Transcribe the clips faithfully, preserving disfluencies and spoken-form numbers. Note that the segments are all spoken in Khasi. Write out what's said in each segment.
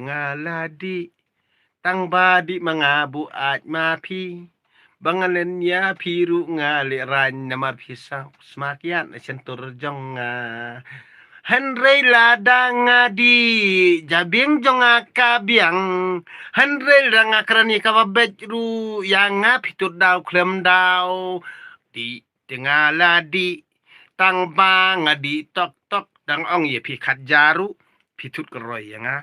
nga la dih. Tang ba dih ma nga buaid ma phi. Ba nga len ïa phi ruh nga lehraiñ namar phi sa sma kiad na shentur jong nga. Hynrei lada nga dih, jabieng jong nga ka biang. Hynrei lada nga kren ïa kaba beit ruh ïa nga phi tut daw khlem daw. Dih te nga la dih. Tang ba nga dih tok tok, dang ong ïa phi khat ja ruh phi tut kyroi ïa nga.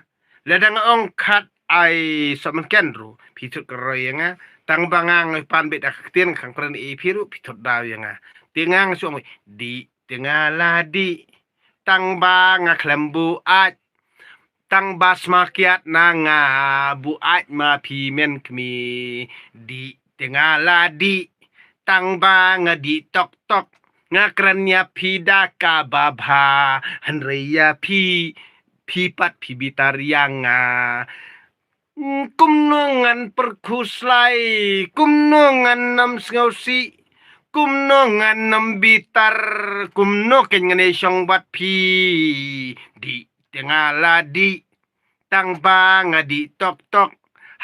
Lada nga ong khat ai sohmynken ruh phi tut kyroi ïa nga. Tang ba nga ngi pan beit da ka ktien khang kren ïa phi ruh phi tut daw ïa nga. Te nga nga shu ong dih te nga la dih. Tang ba nga khlem buaid. Tang ba sma kiad na nga buaid ma phi men kmie. Dih te nga la dih. Tang ba nga dih tok tok, nga kren ïa phi da kaba bha. Hynrei ïa phi, phi pat phi bitar ïa nga. Kumno ngan pyrkhu slai, kumno ngan nym sngewsih, kumno ngan nym bitar, kumno kein ngan ïashong bad phi. Dih te nga la dih. Tang ba nga dih tok tok.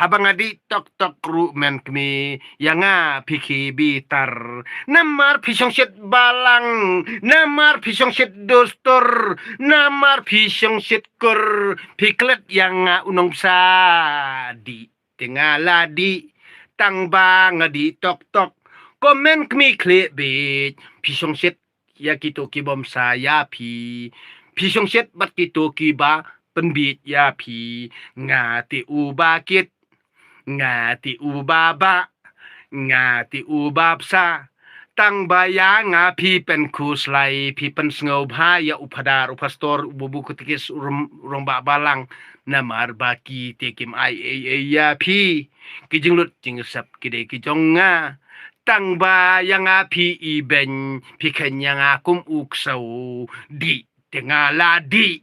Haba nga dih tok tok ruh men kmie, ïa nga phi ki bitar. Namar phi shongshit balang, namar phi shongshit dustur, namar phi shongshit kur, phi klet ïa nga u nongbsa. Dih te nga la dih. Tang ba nga dih tok tok. Ko men kmie khlieh beit, phi shongshit ïa kito ki bym sa ïa phi. Phi shongshit bad kito kiba pynbiej ïa phi. Nga te uba kit, nga te uba bah, nga te uba bsa. Tang ba ïa nga phi pynkhuslai, phi pynsngewbha ïa u phadar, u pastor, u babu katekis, u rong, u rangbah balang. Namar ba ki te kim ai ei ei ïa phi. Ki jinglut jingsep ki dei ki jong nga. Tang ba ïa nga phi ibeiñ, phi kheiñ ïa nga kum u ksew. Dih te nga la dih.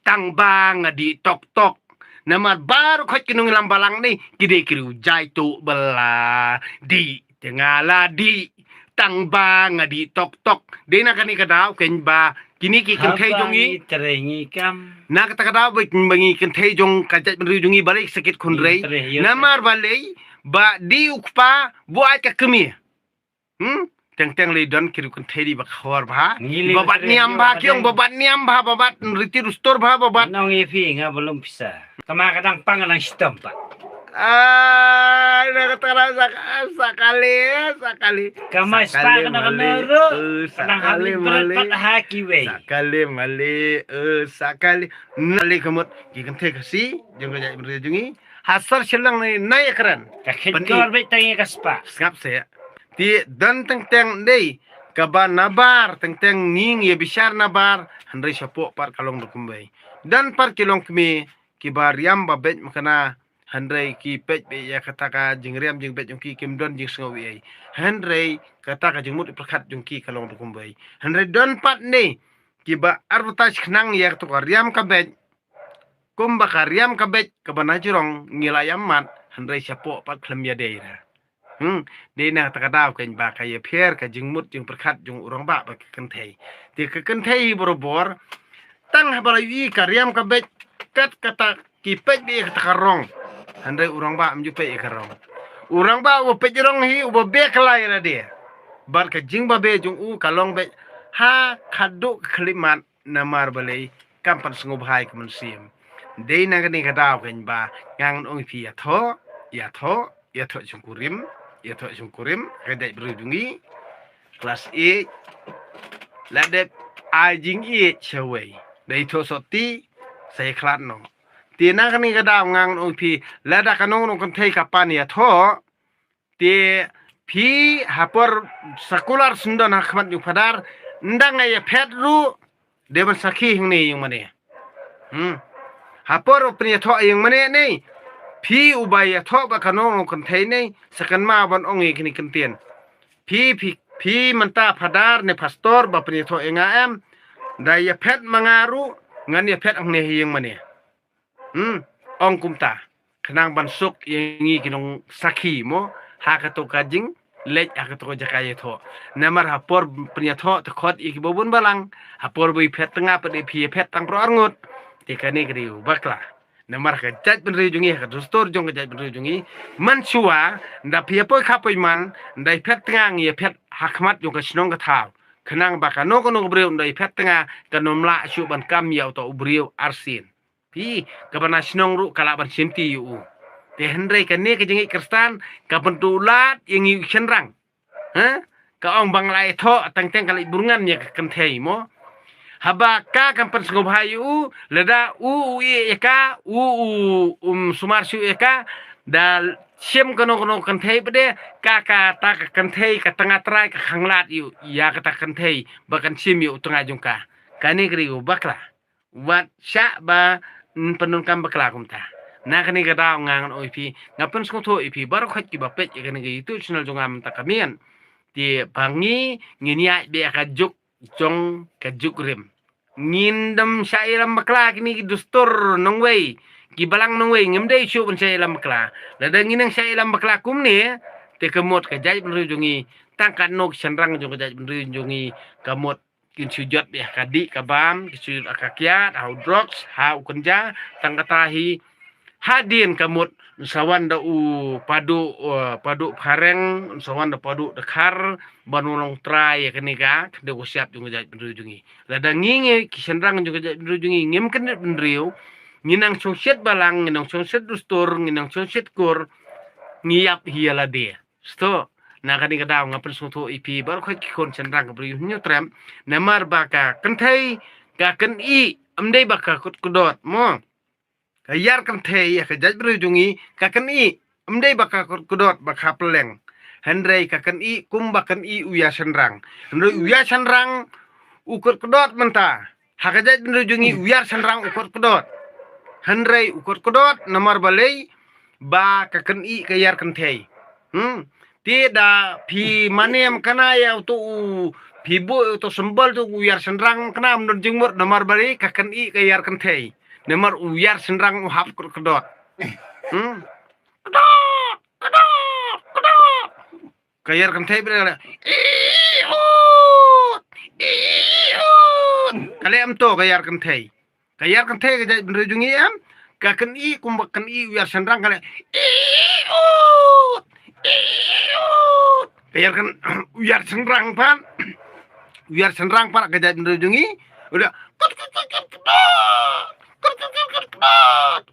Tang ba nga dih tok tok. Namar baroh khoit ki nongïalam balang ne ki dei ki riew jai tuh bylla. Dih te nga la dih. Tang ba nga dih tok tok. Dei na kane ka daw kein ba kine ki kynthei jong ngi. Haba ngi trei ngi kam. Na kata ka daw ba ngi kynthei jong ka jaitbynriew jong ngi balei sakit khun rei. Ngi trei ïa. Namar balei ba dih u kpa buaid ka kmie. Hmm? Teng teng lei don ki riew kynthei dih ba khor bha. Ngi lei ba bat niam bha, ki ong ba bat niam bha, ba bat riti rustor bha, ba bat. Nong ïa phi nga ba lum pisa. Kama ka dang pang ka dang shitom pa. Ah, na kata ka daw sa, sa kali, sa kali. Kama spa ka na ka nuru. Sa kali mali. Pat ha kiwei. Sa kali mali, eh, sa kali. Na lei ka mut ki kynthei Khasi jong ka jaitbynriew jong ngi. Ha sor Shillong ne na ïakren. Ka khit kor beit tang ïa ka spa. Sngap seh. Te don teng teng dei kaba nabar, teng teng ngi ngi ïa bishar nabar, hynrei shapoh pat ka long da kumwei. Don pat ki longkmie kiba riam ba beit makna, hynrei ki peit beit ïa kata ka jingriam jingbeit jong ki, kim don jingsngew ei ei. Hynrei kata ka jingmut pyrkhat jong ki ka long da kumwei. Hynrei don pat ne kiba advertise khnang ïa kata ka riam ka beit. Kumba ka riam ka beit kaba na jrong ngi la ïa mad, hynrei shapoh pat khlem ïa dei ra. Hmm, dei na kata ka daw kein ba ka ïapher ka jingmut jingpyrkhat jong u rangbah bad ka kynthei. Te ka kynthei hi barabor, tang haba la ïohi ka riam ka beit, kat kata ki peit beit ïa kata ka rong. Hynrei u rangbah ym ju peit ïa ka rong. U rangbah uba peit rong hi uba beh ka lai lade. Bad ka jingbabe jong u ka long beit ha khadduh ka khyllipmat. Namar balei kam pat sngewbha ïa ka mynsiem. Dei na kane ka daw kein ba ngan ong ïa phi ïathoh, ïathoh, ïathoh shongkurim, ïathoh shongkurim, ka jaitbynriew jong ngi. Klas eight la dep ai jingïeit shawei. Da ïathoh sotti sa ïakhlad noh. Te na kane ka daw ngan ong ïa phi, lada ka nong nong kynthei ka pan ïathoh, te phi ha por sakular sngewdon ha khmat jong u phadar, ynda nga ïaphet ruh dei ban sakhi hangne ïing mane. Hmm. Ha por u pynïathoh ïing mane ne, phi uba ïathoh bad ka nong nong kynthei ne, sa kynmaw ban ong ïa kine ki ktien. Phi, phi, phi mynta phadar ne pastor ba pynïathoh ïa nga em, da ïaphet ma nga ruh ngan ïaphet hangne ha ïing mane. Hmm, ong kumta. Khnang ban suk ïa ngi ki nongsakhi mo, ha kato ka jingleit, ha kato ka jaka ïathoh. Namar ha por pynïathoh te khot ïa kiba bun balang, ha por ba ïaphet tang nga pat ïa phi ïaphet tang baroh arngut. Te kane ka dei u bakla. Namar ka jaitbynriew jong ngi, ka dustur jong ka jaitbynriew jong ngi, mynshuwa, nda phi ïa poi kha poi man, nda ïa phet tnga ngi ïa phet ha khmat jong ka shnong ka thaw. Khnang ba kano kano ka briew nda ïa phet tnga kan ym lah shuh ban kam ïa uta u briew arsien. Phi, kaba na shnong ruh ka lah ban shim ti ïa u. Te hynrei kane ka jingïeit Khristan ka pynduh lad ïa ngi u shynrang. Ha? Ka ong ba nga la ïathoh teng teng ka leit byrngan ïa ka kynthei mo. Haba ka kam pynsngewbha ïa u, lada u u ïeh ïa ka, u u um sumar shuh ïa ka, da shim kano kano kynthei pat de, ka kata ka kynthei ka tnga trai ka khanglad ïa u, ïa kata ka kynthei ba kan shim ïa u tnga jong ka. Kane ka dei u bakla. Wat shah ba, mm, pyndonkam bakla kumta. Na kane ka daw nga ngan ong ïa phi, nga pynsngewthuh ïa phi baroh khoit kiba peit ïa kane ka YouTube channel jong nga mynta ka miet. Te ba ngi ngin ïaid beit ha ka juk jong ka juk rim. Ngin ym shah ïalam bakla, kine ki dustur nongwei, ki balang nongwei, ngim dei shuh ban shah ïalam bakla. Lada ngi nang shah ïalam bakla kumne, te ka mut ka jaitbynriew jong ngi, tang katno ki shynrang jong ka jaitbynriew jong ngi, ka mut kin shu jot beit ha ka dih ka bam, kin shu jot ha ka kiad, ha u drugs, ha u kynja, tang kata hi. Hadien ka mut, sa wan da u Padu, uh, Padu Phareng, sa wan da Padu Dkhar, ban wan long trai ïa kane ka, kane ka siap jong ka jaitbynriew jong ngi. Lada ngi ngi ki shynrang jong ka jaitbynriew jong ngi, ngim kyndit bynriew, ngi nang shongshit balang, ngi nang shongshit dustur, ngi nang shongshit kur, ngi ïap hi ïa lade. Sdang, na kane ka daw nga pynsngewthuh ïa phi baroh khoit ki khun shynrang ka Bri u Hynñiewtrep, namar ba ka kynthei, ka kynthei, ym dei ba ka kut kdot, mo. Ka ïar kynthei, ïa ka jaitbynriew jong ngi, ka kynthei, ym dei ba ka kut kdot, ba ka pylleng. Hynrei ka kynthei, kum ba kynthei u ïar shynrang. Hynrei u ïar shynrang, u kut kdot mynta. Ha ka jaitbynriew jong ngi u ïar shynrang u kut kdot. Hynrei u kut kdot namar balei ba ka kynthei ka ïar kynthei. Hmm. Te da phi mane ym kane ïa uto u phi buh uto symbol to u ïar shynrang ym kane ym don jingmut namar balei ka kynthei ka ïar kynthei. Namar u ïar shynrang u hap kut kdot. Hmm. Kdot, kdot, kdot. Ka ïar kynthei bri ka leh, "Iut! Iut!" Ka leh em to ka ïar kynthei. Ka ïar kynthei ka jaitbynriew jong ngi em. Ka kynthei kumba kynthei u ïar shynrang ka leh, "Iut! Iut!" Ka ïar kyn-, u ïar shynrang pat. U ïar shynrang pat ka jaitbynriew jong ngi. U leh, "Kut, kut, kut, kut, kut, kut."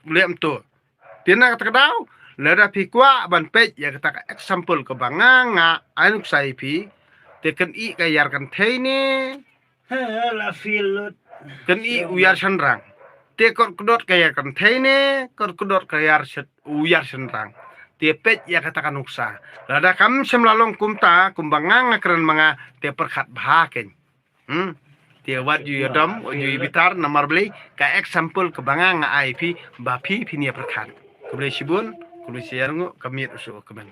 U leh em to. Te na kata ka daw, lada phi kwah ban peit ïa kata ka example kaba nga nga ai nuksa ïa phi, te kynthei ka ïar kynthei ne, ha, la phi lut. Kynthei u ïar shynrang. Te kut kdot ka ïar kynthei ne, kut kdot ka ïar shyn-, u ïar shynrang. Te peit ïa kata ka nuksa. Lada kam shym la long kumta, kumba nga nga kren ma nga, te pyrkhat bha kein. Hmm. Te wat ju ïadom, wat ju ïabitar, namar balei, ka example kaba nga nga ai phi, ba phi phin ïa pyrkhat. Khublei shibun, khublei shihajar nguh, ka miet u shu kmen.